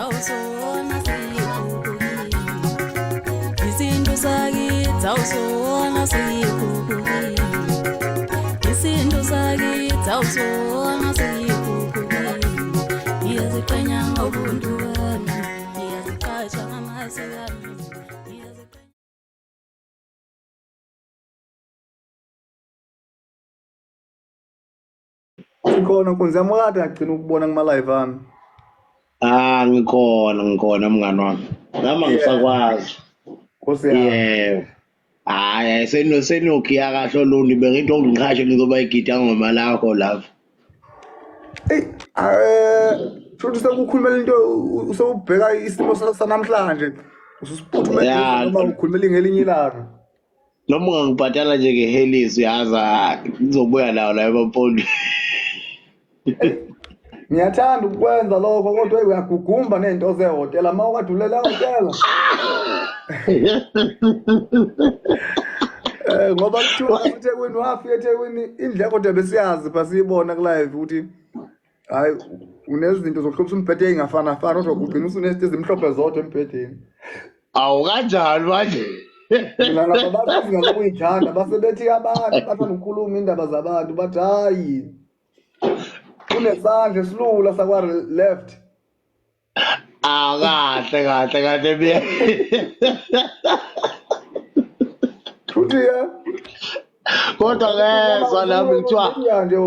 awusona siyikhuphukile. Isintu sakithi awusona siyikhuphukile. Isintu sakithi awusona siyikhuphukile. Ngiyaziqhenya ngobuntu bami, ngiyaziqasha ngamasiko ami. Ngiyaziqhenya. Sikhona nkunzi yami kade ngagcina ukubona kuma-live ami. Ah ngikhona ngikhona mngani wami. Nami angisakwazi. Nkosi yami. Yebo. Hayi seno senokhiya kahle olundi bengithi ongiqhashe ngizoba igida ngoma lakho lapho. Eyi, shuthi sekukhulumela into usewubheka isimo sanamhlanje. Ususiphuthume noma ukhulumela ngelinye ilanga. Noma ungangibhadala nje ngehelisi uyazi ngizobuya nawo la emampondo. Ngiyathanda ukukwenza lokho kodwa hey, uyagugumba ney'nto zehhotela uma ukade ulele ehhotela. Eh ngoba kuthiwa eThekwini wafika eThekwini indleko kodwa besiyazi pha siyibona ku live ukuthi hayi unezinto zokuhlobisa umbhede ey'ngafana fani kodwa ugcina usunezinto ezimhlophe zodwa embhedeni. Awu kanjani manje? Mina laba bathi ngakuyithanda base bethi abantu bathanda ukukhuluma indaba zabantu bathi hayi unesandla esilula sakwa left. Ah kahle kahle kahle biya. Futhi ya Kodwa ngezwa nami kuthiwa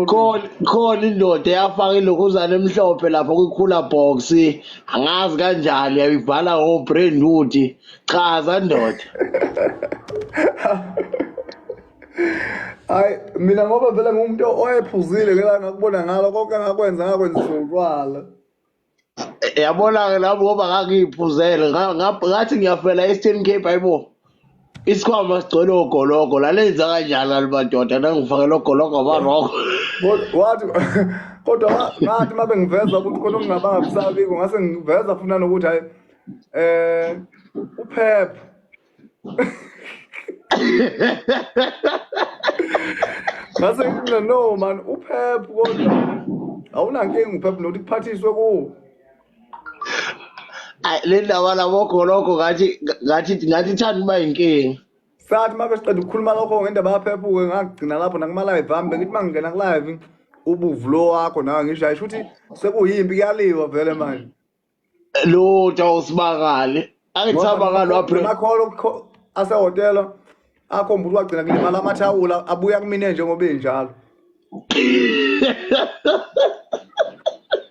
khona khona indoda eyafaka ilokhuzana emhlophe lapha kwi-cooler box angazi kanjani yayibhala ngo-Brentwood chaza ndoda. Hayi mina ngoba vele ngumuntu oyephuzile ngela ngakubona ngalo konke ngakwenza ngakwenziswa utshwala. Yabona-ke nami ngoba ngangiyiphuzele ngathi ngiyafela e-Eastern Cape hayibo isikhwama sigcwele ogologo lalenza kanjani lali madoda nangifakela ogologo amaroko wathi kodwa ngathi uma bengiveza ukuthi khona okungabanga kusabiko ngase ngiveza futhi nanokuthi hayi eh uphepha ngase ngithi no man uphepha kodwa awunankinga uphepha nokuthi kuphathiswe kuwo Ayi, le ndaba labogologo ngathi ngathi ngathi ithanda ukuba yinkinga sathi uma besiqeda ukukhuluma lokho ngendaba yaphephuke ngagcina lapho nakuma-live ami bengithi uma ngingena ku-live ubuvulo wakho nawe ngisho hayi shuthi sekuyimpi kuyaliwa vele manje lutho awusibakali angithabakali wapre Amakholo asehhotela akhomba ukuthi wagcina kulimala amathawula abuya kumina njengoba enjalo.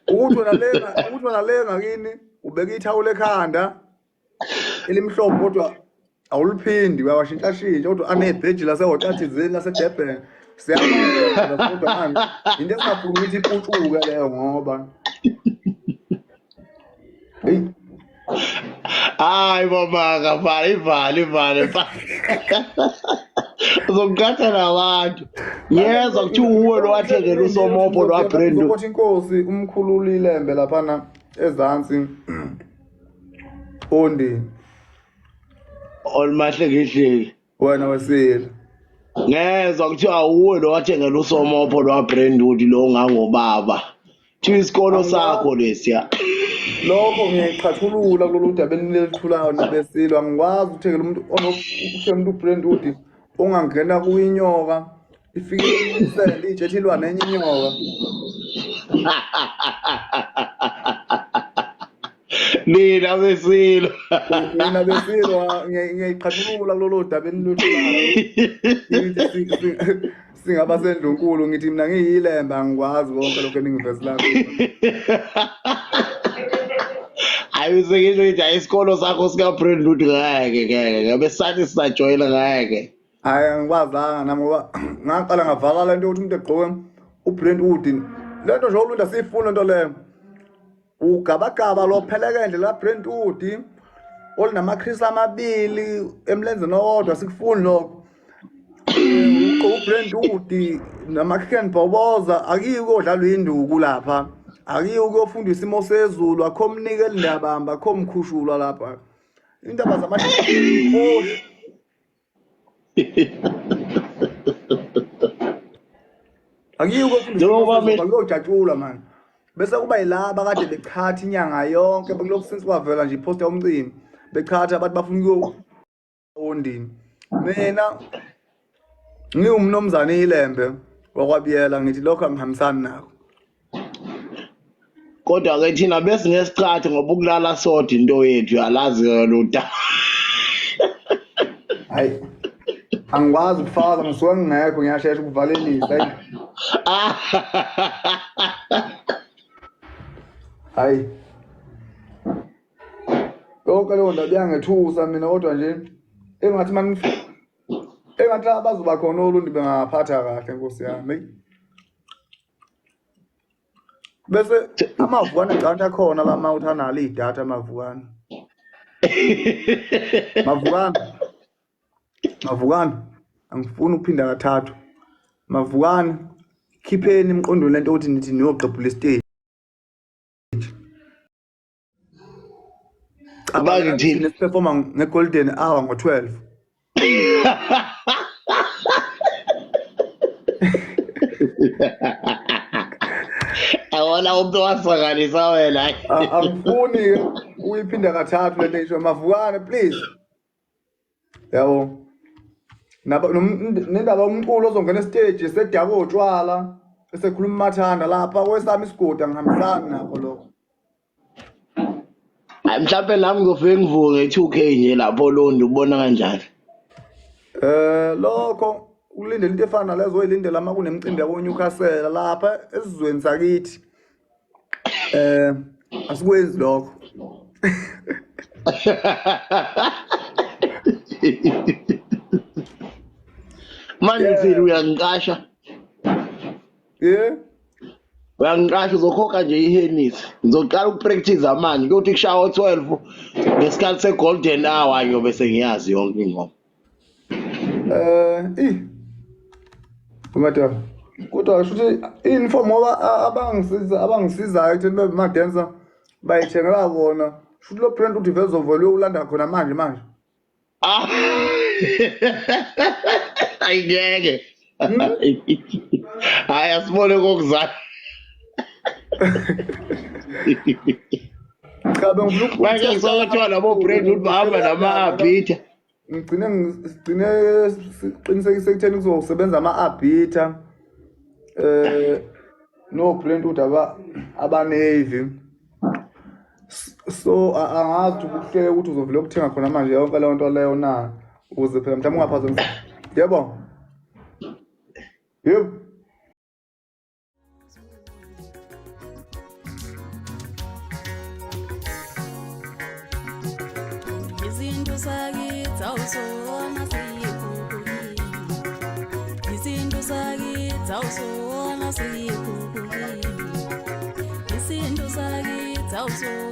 Ukuthi wena lenga ukuthi wena lenga kini ubeka ithawula ekhanda elimhlophe kodwa awuliphindi uyawashintshashintsha kodwa anebheji lasehhotela thizeni laseDurban. Siyabona kodwa manje into esingafuni ukuthi iputshuke leyo ngoba Eyi, hayi baba vala ivale ivale uzongiqhatha nabantu ngiyezwa kuthiwa uwe lo wathengela usomopho lo wabrand Ukuthi inkosi umkhululi ilembe laphana ezansi Ondi olumahle ngihleki wena wesile ngezwa kuthiwa uwe lo wathengela usomopho lo wabrandwood lo ngangobaba thiwa isikolo sakho lesiya lokho ngiyayiqhathulula kulolu daba enilethulayo nabesilo angikwazi ukuthengela umuntu ukuthenga umuntu ubrandwood ongangena kuyinyoka ifike isende itshe ilwa nenye inyoka Nina besilo. Nina besilo ngiyayiqhathulula kulolu daba enilethulayo ngithi singaba sendlunkulu ngithi mina ngiyilembe angikwazi konke lokho eningivezela Hayi usengisho ukuthi hayi isikolo sakho sika-Brentwood ngeke ngeke ngabe sathi sisajoyina ngeke. Hayi angikwazanga nami ngoba ngaqala ngavala le nto yokuthi umuntu egqoke uBrentwood le nto nje oluntu asiyifuni le nto leyo ugabagaba lo phelekendle la Brentwood olunamakrisi amabili emlenzeni owodwa sikufuni lokho uBrentwood namaKiken Bhoboza akiyi ukuyodlalwa induku lapha akiyi ukuyofunda isimo sezulu akho mnikeli ndabamba akho mkhushulwa lapha indaba zama Akuyiko Njengoba kuyojatshulwa manje. Bese kuba yilaba kade bechatha inyanga yonke bekulokhu since kwavela nje ipost yomcimbi bechatha abantu bafuna ukuyo ondini. Mina ngiwumnumzane iLembe wakwaBiyela ngithi lokho angihambisani nakho. Kodwa-ke thina besingesichathe ngoba ukulala sodwa into yethu yalazi-ke lo daba. Hayi angikwazi ukufakaza ngisuke ngingekho ngiyashesha ukuvalelisa. Hayi. Yonke leyo ndaba iyangethusa mina kodwa nje engathi manifika engathi abazoba khona olundi bengaphatha kahle nkosi yami. Bese amavukane ngicabanga akhona la ma uthi analo idatha amavukane. Mavukane. Mavukane. Angifuni ukuphinda kathathu. Mavukane. Khipheni emqondweni lento ukuthi nithi niyogqebhula isiteji. Manje thina siperforma nge-golden hour ngo-12. Awona umuntu wasakalisa wena. Angifuni uyiphinda kathathu lento ngisho mavukane please. Yabo. Naba nendaba yomculo ozongena estage sedakwe utshwala esekhuluma mathanda lapha kwesami isigodi angihambisani nakho lokho. Hayi mhlawumbe nami ngizofike ngivuke nge-2K nje lapho Londi ubona kanjani? Eh lokho ukulindela into efana nalezo oyilindela uma kunemicimbi yako Newcastle lapha esizweni sakithi. Eh asikwenzi lokho. Manje yeah. Uyangiqasha. Yeah. Uyangiqasha uzokhokha nje ihenisi. Ngizoqala ukupractice manje kuyothi kushaya o-12 ngesikhathi se-golden hour ngiyobe sengiyazi yonke ingoma. Eh, i. Umadala. Kodwa kusho ukuthi i-uniform ngoba abangisiza abangisizayo ekutheni bebe ma-dancer bayithengela kona. Kusho ukuthi lo brand uthi vele uzovele uyolanda khona manje manje. Ah. Ayingeke. Hayi asibone kokuzayo. Cha bengifuna Manje ngisakuthiwa labo brand ukuthi bahamba nama-abhitha. Ngigcine ngigcine siqinisekise ekutheni kuzosebenza ama-arbiter eh no brand ukuthi aba abanavy so angazi ukuthi ukuhlele ukuthi uzovele ukuthenga khona manje yonke leyo nto leyo na ukuze phela mhlawumbe ungaphazamisa yebo yebo. Izinto sakithi awuzona siyikhuphukile. Izinto sakithi awuzona siyikhuphukile. Izinto sakithi awuzona.